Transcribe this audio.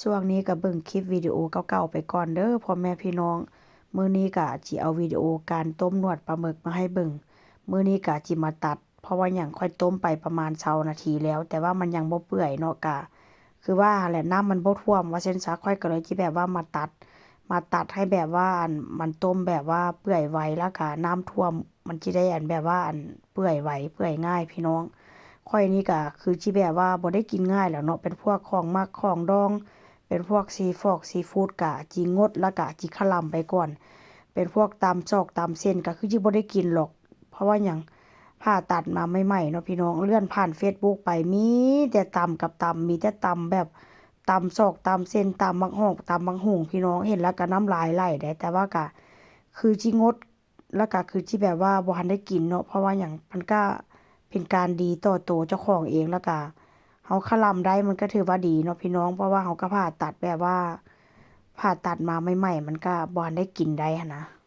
ຊ່ວງນີ້ກໍເບິ່ງຄລິບວິດີໂອເກົ່າໆໄປກ່ອນເດີ້ພໍ່ແມ່ພີ່ນ້ອງ. ມື້ນີ້ກໍຊິເອົາວິດີໂອການຕົ້ມໜວດປາໝຶກມາໃຫ້ເບິ່ງ. ມື້ນີ້ກໍຊິມາຕັດ ເພາະວ່າຫຍັງ ຂ້ອຍຕົ້ມໄປປະມານຊາວນາທີແລ້ວ ແຕ່ວ່າມັນຍັງບໍ່ເປື່ອຍເນາະ. ກະຄືວ່າຫັ້ນແຫຼະ ນ້ຳມັນບໍ່ຖ້ວມວ່າຊັ້ນຊະ, ຂ້ອຍກໍເລີຍຊິແບບວ່າມາຕັດ ມາຕັດໃຫ້ແບບວ່າ ອັນ ມັນຕົ້ມແບບວ່າເປື່ອຍໄວ ແລ້ວກະນ້ຳຖ້ວມ ມັນຊິໄດ້ ອັນ ແບບວ່າ ອັນ ເປື່ອຍໄວ ເປື່ອຍງ່າຍພີ່ນ້ອງ. ຂ້ອຍນີ້ກະຄືຊິແບບວ່າບໍ່ໄດ້ກິນງ່າຍແລ້ວເນາະ, ເປັນພວກຂອງໝັກຂອງດອງ ເປັນພວກຊີຟອກຊີຟູດກະຊິງົດ ແລ້ວກະຊິຂະລຳໄປກ່ອນ. ເປັນພວກຕຳຊອກຕຳເສັ້ນກະຄືຊິບໍ່ໄດ້ກິນຫຼອກ. ເພາະວ່າຫຍັງ ຜ່າຕັດມາໃໝ່ໆເນາະພີ່ນ້ອງ, ເລື່ອນຜ່ານເຟສບຸກໄປ ມີແຕ່ຕຳກັບຕຳ ມີແຕ່ຕຳແບບ ຕຳຊອກຕຳເສັ້ນ ຕຳໝາກຫອກ ຕຳບັກຫຸ່ງພີ່ນ້ອງ. ເຫັນແລ້ວກະນ້ຳລາຍໄຫຼເດ້ ແຕ່ວ່າກະຄືຊິງົດ ແລ້ວກະຄືຊິແບບວ່າບໍ່ທັນໄດ້ກິນເນາະ. ເພາະວ່າຫຍັງ ມັນກະເປັນການດີຕໍ່ໂຕເຈົ້າຂອງເອງ ແລ້ວກະເຮົາຄະລຳໄດ້ ມັນກະຖືວ່າດີເນາະພີ່ນ້ອງ, ເພາະວ່າເຮົາກະຜ່າຕັດແບບວ່າ ຜ່າຕັດມາໃໝ່ໆ ມັນກະບໍ່ທັນໄດ້ກິນໄດ້ຫັ້ນນະ.